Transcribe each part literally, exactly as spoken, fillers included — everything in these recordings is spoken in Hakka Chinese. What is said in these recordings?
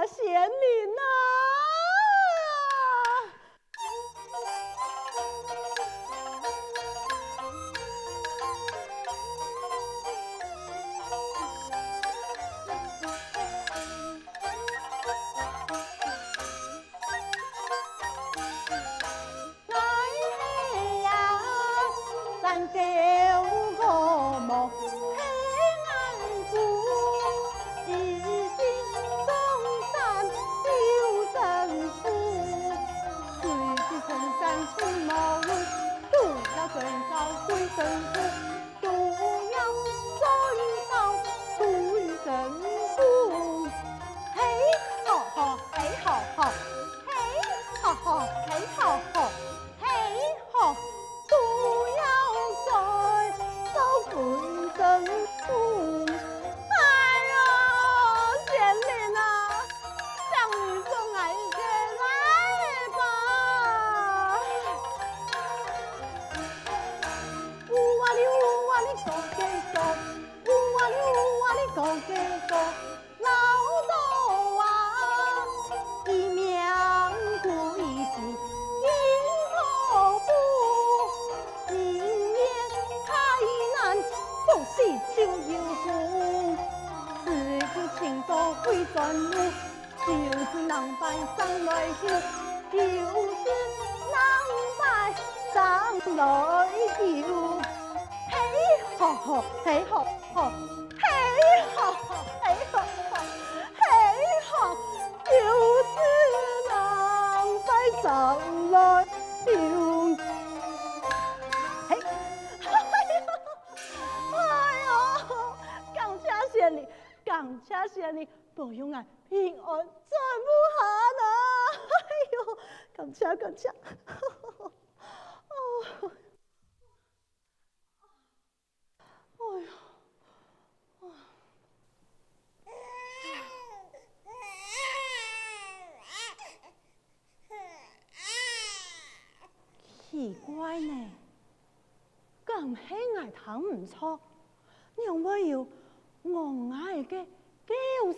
仙人啊！嘿，吼吼，嘿，吼吼，嘿，吼吼，嘿，吼吼，嘿，吼，都要在，到归正风。哎呀，仙人啊，请你送俺一个来吧。 嘿吼吼，嘿吼吼，嘿吼吼，嘿吼吼，嘿吼，嘿，哎呦，感谢仙人，感谢仙人，保佑俺平安转屋下啊！哎呦，感谢感谢。哦。 哎呀，奇怪呢，敢係𠊎聽毋著，仰會有戇𠊎个叫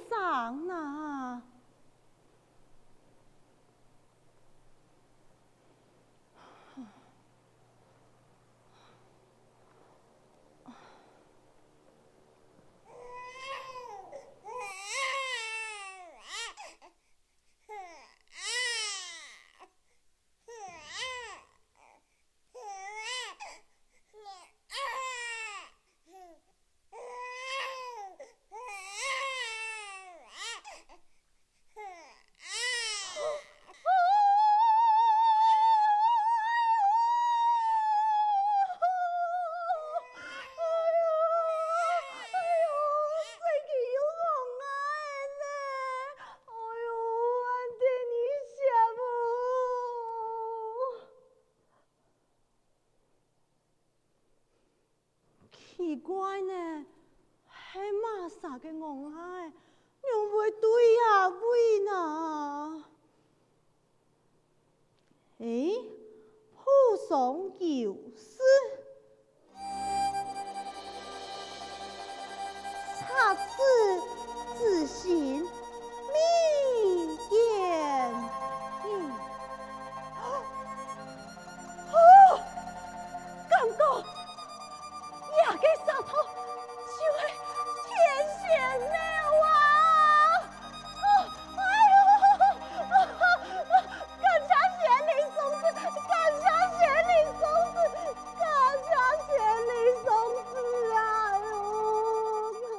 聲啊？ 奇怪呢，係麼儕个戇𠊎，仰會對這位呢？誒，譜上有字，赤子之心，覓見你。 哦，感覺這个石頭就係天仙廟啊！哦，哎喲，感謝仙人送子，感謝仙人送子，感謝仙人送子啊！哎喲。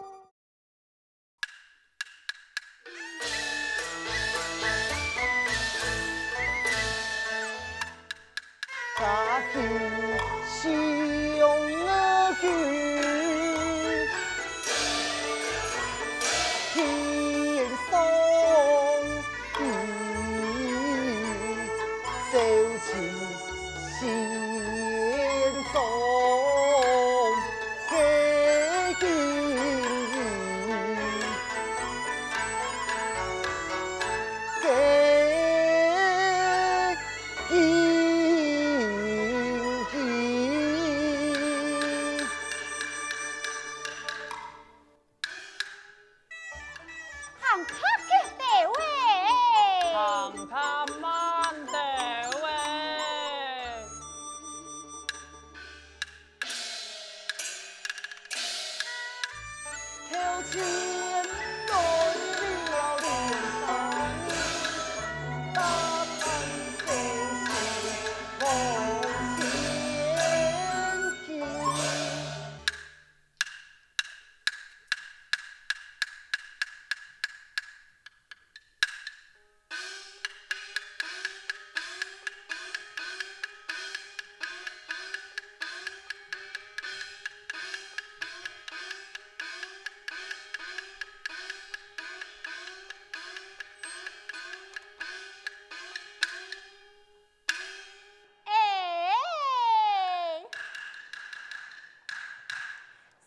哎，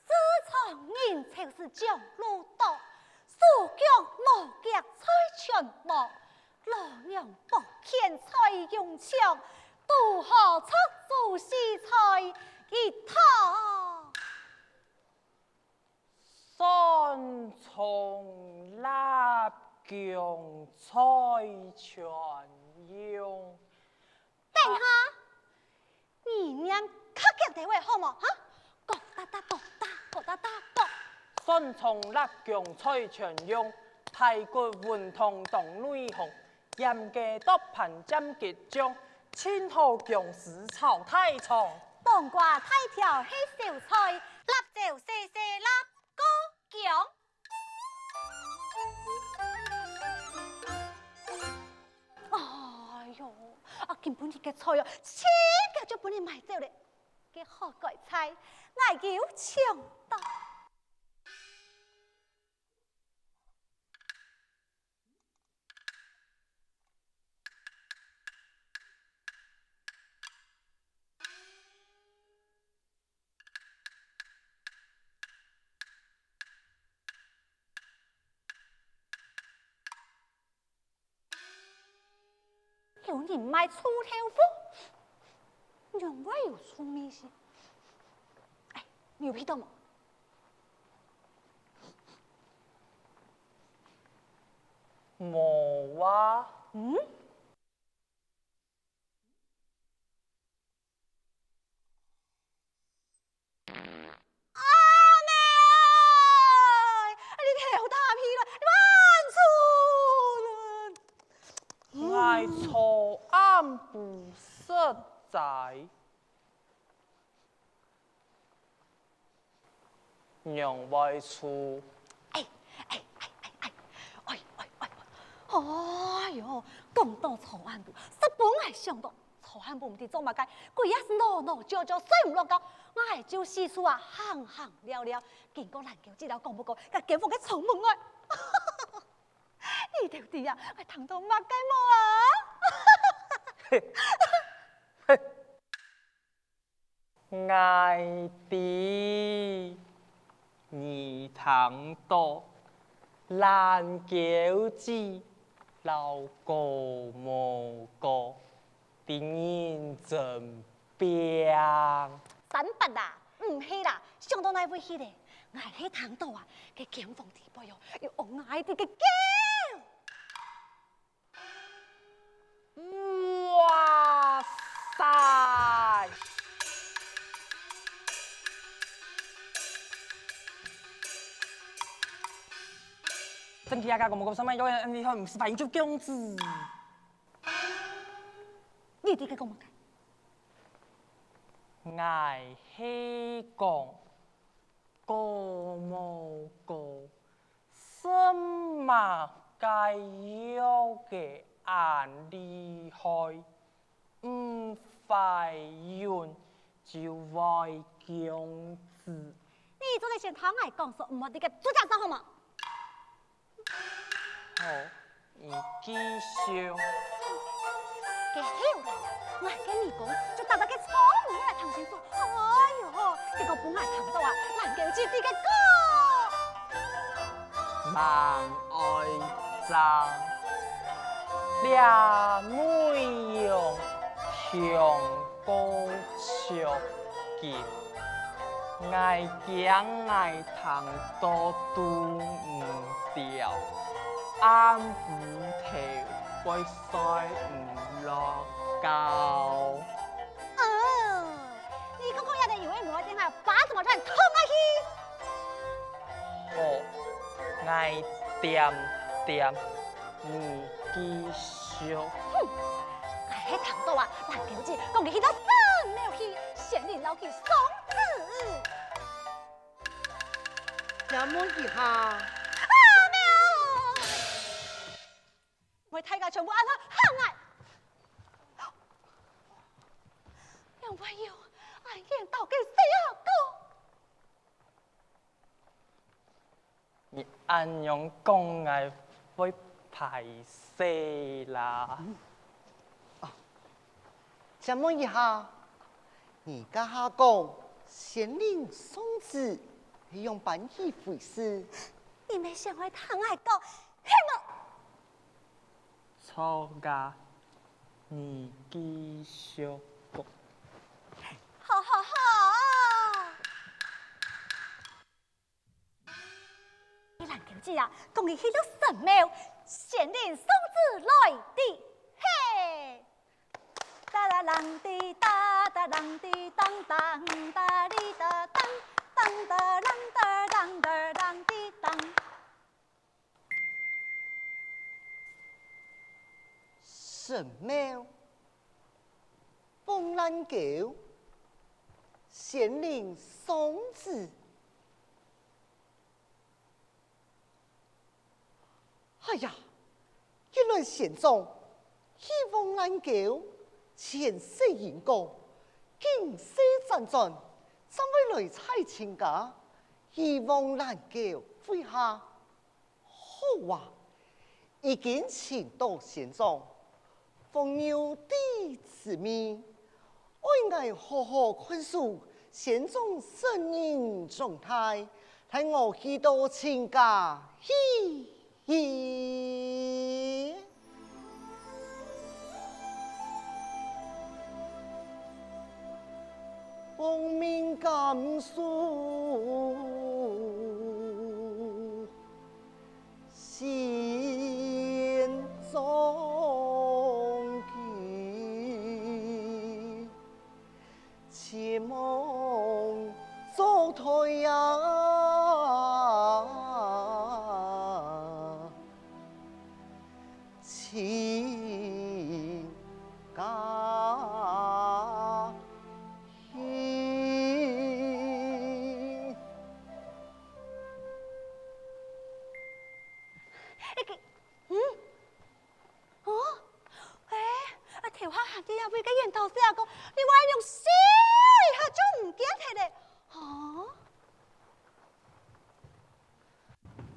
世上人就是讲路多，手脚无脚在全无，老娘不见在用枪，都好出主席在一套。 蒜虫、辣薑、菜全用。等下，你念較遽兜仔好無？哈？咯嗒嗒，咯嗒，咯嗒嗒，咯。蒜蟲、辣薑、菜全用，排骨、雲湯當內行。 鹽雞剁盤蘸桔醬，盡好薑絲炒大腸。冬瓜大條係小菜，蠟椒細細辣過薑。哎喲，啊，今晡日个菜哦，盡遽就分人買走了，該好該菜，𠊎有搶到。 有人賣臭豆腐，仰會有臭味緒？哎，你有鼻到無？無啊。嗯？ 阿姆哎，你頭大鼻來，你慢走！𠊎昨暗晡食齋。仰會臭？哎，哎，哎，哎，哎，哎，哎，哎，哎，哎喲，講到昨暗晡，煞分𠊎想到 昨暗晡毋知做麼个，歸夜喏喏叫叫睡毋落覺，𠊎就四處啊行行尞尞，經過蘭桂姊摎廣播哥該間房个窗門外。你兜知啊，𠊎聽到麼个無啊？ 𠊎知，你聽到蘭桂姊摎哥無哥在認真拚。三八啦，毋係啦，想到哪位去咧？𠊎係聽到啊，該間房底背哦，有𫣆𠊎知个狗。 哇塞！真奇啊，該个無个上面有人，你看，毋係白就公子。你知佢講麼个？𠊎係講，哥無哥， 食麼个藥仔恁厲害，毋懷孕就會降子。你做得先聽𠊎講，說毋好在該做假事好無？好。 你繼續。該後來啊，𠊎个耳公就打到該窗門外聽清楚，哎喲，結果分𠊎聽到啊，蘭桂姊在該講：「吂愛爭，這美容像過著急。」 𠊎驚𠊎聽到堵毋著，暗晡頭會睡毋落覺。嗯，你講講這兜有的無的，等下巴掌就痛下去。哦， ，𠊎恬恬，你繼續。哼，𠊎係聽著啊，蘭狗姊講佢去到神廟去，仙人摎佢送子。請問一下。啊，沒有！ 𠊎大家全部恁樣行來。仰會有恁緣投个細阿哥？你恁樣講，𠊎會敗勢啦。請問一下，你這下講仙人送子係仰般一回事？你乜想愛聽𠊎講，係無？ 著啊，你繼續講。好好好！蘭狗姊啊，講佢去到神廟，仙人送子來的，嘿！噠啦啷滴噠，噠啷滴噹，噹噠哩噠噹，噹噠啷噠啷噠啷滴噹。 神廟，鳳蘭溝，仙人送子。哎呀，原來仙長去鳳蘭溝，前世因果，今世輾轉，正會來尋親家，去鳳蘭溝會下。 好啊，已經尋著仙長，風流地之美，愛𠊎好好看守仙長成人狀態，待𠊎去到親家去。 嗯？哦？欸，啊，頭下行个這位个緣投細阿哥，你話用咻一下就毋見忒咧，哦？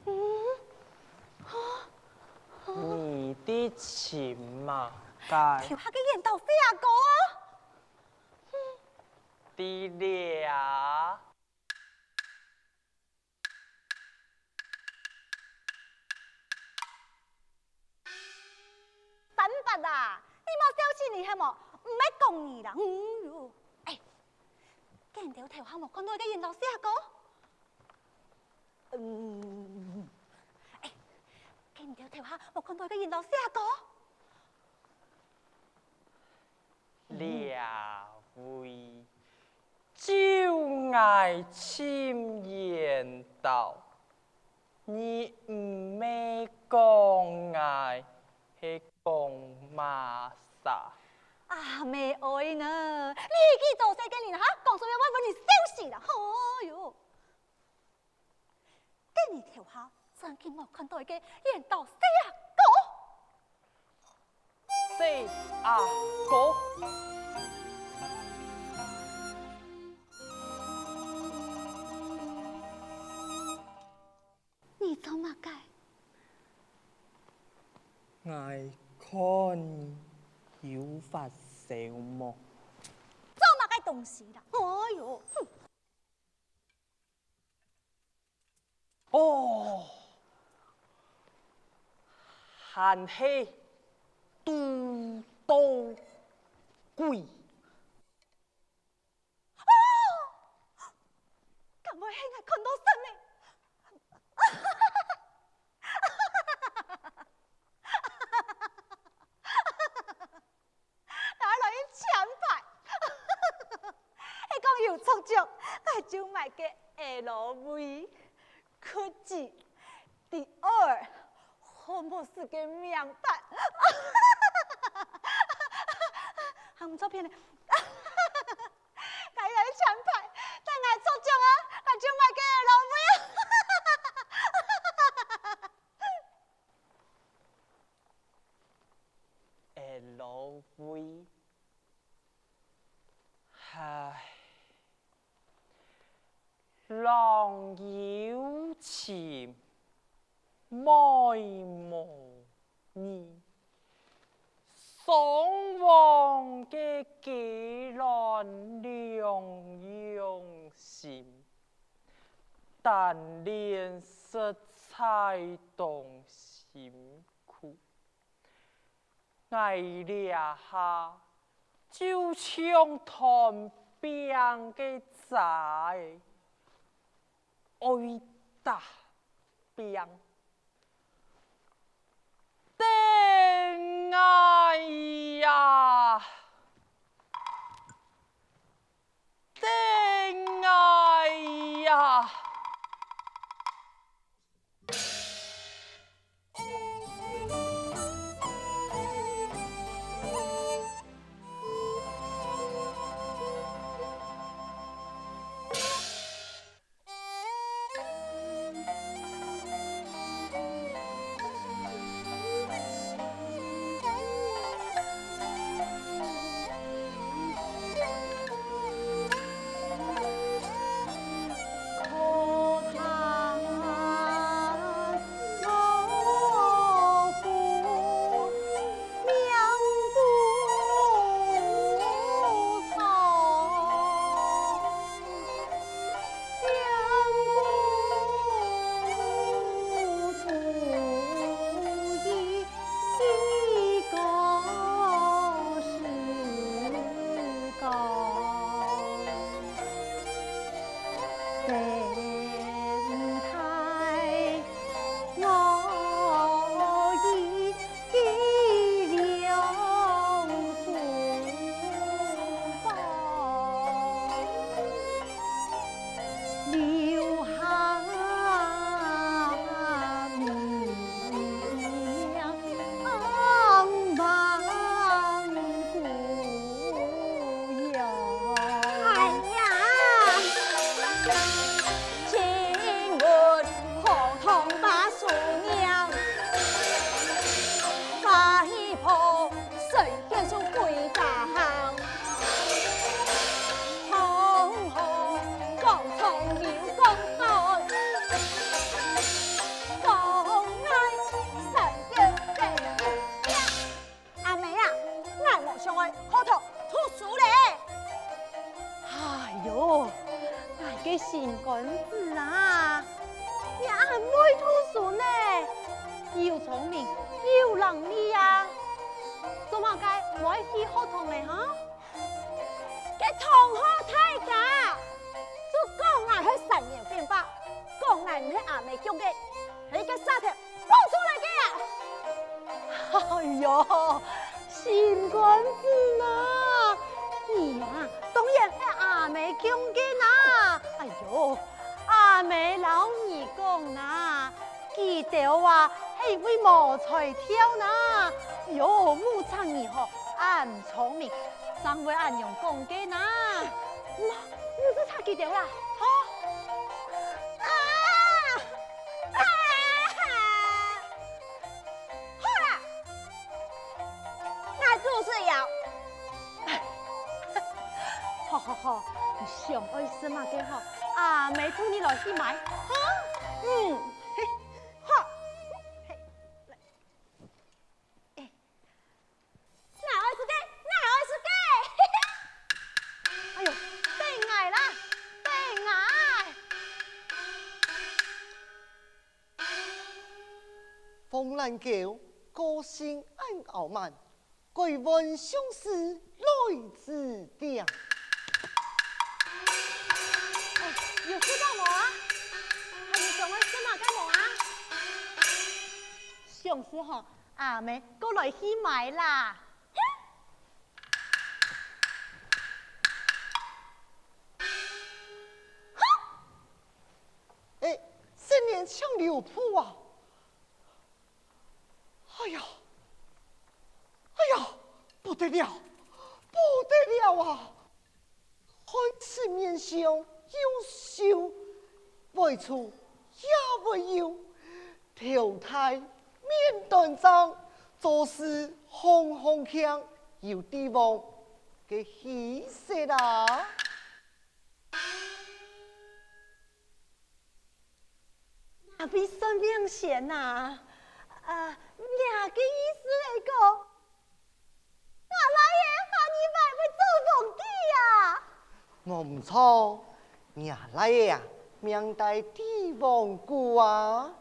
嗯？啊？你在尋麼个？頭下个緣投細阿哥啊！在這。三八啊，你莫笑死你係無？毋係講你啦，嗯喲，欸，見到頭下無看到一个緣投細阿哥？ 嗯，欸，見到頭下無看到一个緣投細阿哥？這位就𠊎尋緣投，你毋係講𠊎係講麼儕？啊，無愛呢，你幾多歲个人哈，講出來會分你笑死啦！哎喲！ 該你頭下正經無看到一个緣投細阿哥？細阿哥？你做麼个？𠊎看你有發燒無？做麼个東西啦？哎喲，哼！ 哦，還係堵著鬼。哦，敢會係𠊎看著神呢？ 拿來一千塊。係講有著獎，𠊎就買个LV、Gucci、Dior 我自个命大。還毋著騙呢。𠊎來請牌，等𠊎中獎啊，𠊎就買个L V啊。L V。唉，郎有情，妹無意，雙黃个雞卵兩樣心，單戀實在當辛苦。 𠊎這下就像斷柄个遮仔，愛打柄，等𠊎呀，等𠊎呀！哎呀，请问河塘把叔娘，花衣婆，神仙送归家乡。黄河高唱牛歌声，风来山歌声。 阿姆啊，𠊎無想愛學堂讀書咧。哎喲，𠊎个心肝子啊，你恁會讀書呢，又聰明又伶俐啊，做麼个無愛去學堂咧哈？該同學大家，就講𠊎係三年廢話，講𠊎毋係阿姆降个，係該舌頭 講出來个啊！哎喲，心肝子啊，你啊，當然係阿姆降个啦！哎喲，阿姆摎你講啦，佢兜啊，係因為無才調啦！哎喲，母親你吼，恁聰明，正會恁樣講个啦！你就插佢兜啦，吼！啊！ 啊！好啦，𠊎肚屎枵。好好好，你想愛食麼个吼？阿姆渡你來去買，哈？嗯，嘿，好。嘿，來。 𠊎愛食該，𠊎愛食該。哎喲，等𠊎啦，等𠊎！風蘭狗個性恁傲慢，該換相思來指點。哎，有食飽無啊？還有想愛食麼个無啊？相思吼， 阿姆過來去買啦。哼！哎，新年搶牛脯啊！哎呀，哎呀，不得了，不得了啊！看此面相又瘦，背粗也會幼，頭大面短壯，做事行行強，有帝王个氣勢啊！ 哪位算命仙啊？啊，若个意思係講，吾倈仔下二擺會做皇帝啊？無毋著，若倈仔啊，命帶帝王牯啊！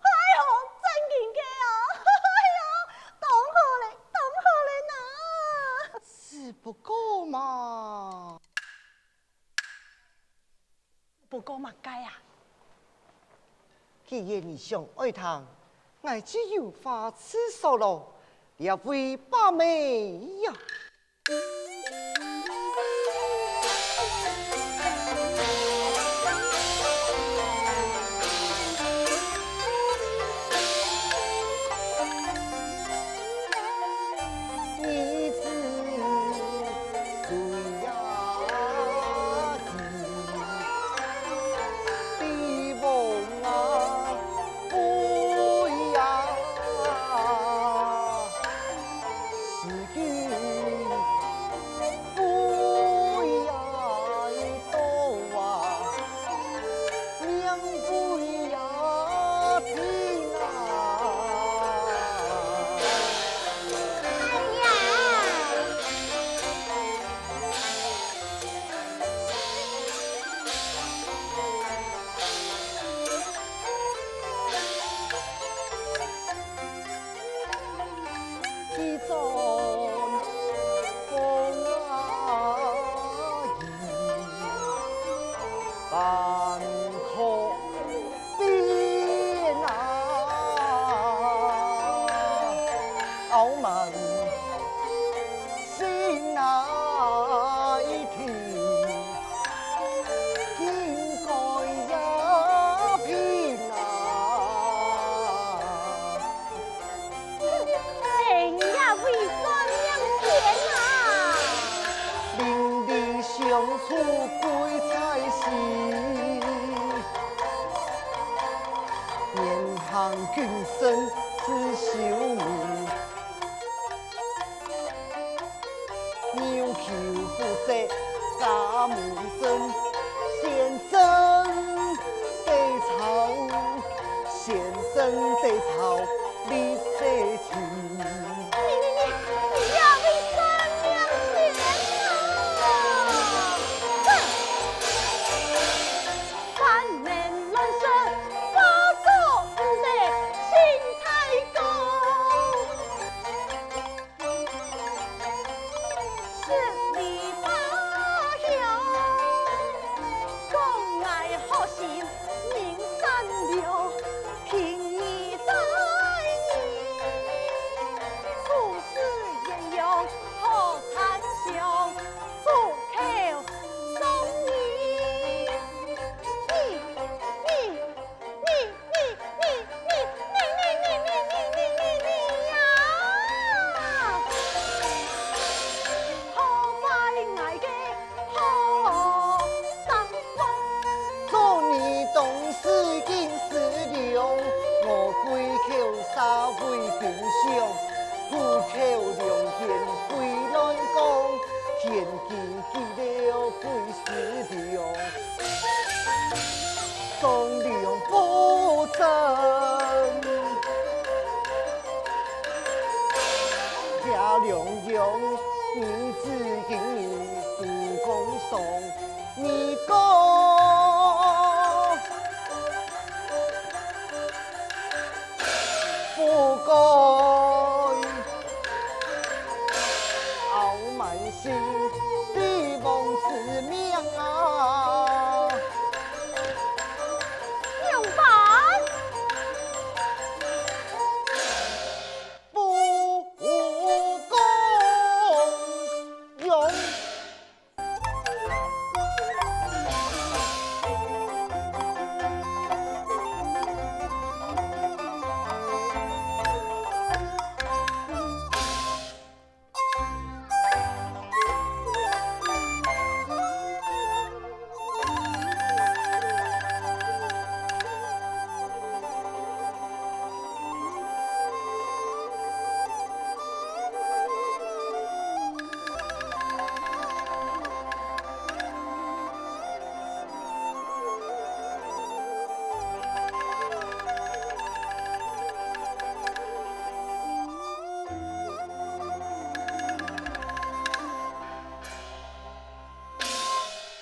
哎喲，正經个哦！哎喲，當好咧，當好咧哪！只不過嘛， 不過麼个啊？既然你想愛聽，𠊎就有話直說囉。這位伯姆呀，你知 誰呀？帝王啊，不呀，是君不呀，多啊，命不呀，平啊。 哎呀！一阵风啊，雨，半空 变啊，傲慢心啊，一定应该也平啊。 哎呀，会算命仙啊！邻里相处贵在心，言行谨慎自修明。 扭曲不正家门深，先正得吵，先正得吵，理世情。你，你，你，你也会算命仙啊！哼！ 万年乱世，花果无得清采过。十里八乡，讲来好心人善良，凭你待你。处事贤良好参详，出口伤人。你，你， 你，你，你呀！好坏，𠊎个好生活。做你当世经世良，我跪叩社会顶上，苦口良言归乱讲，天经地义归世流。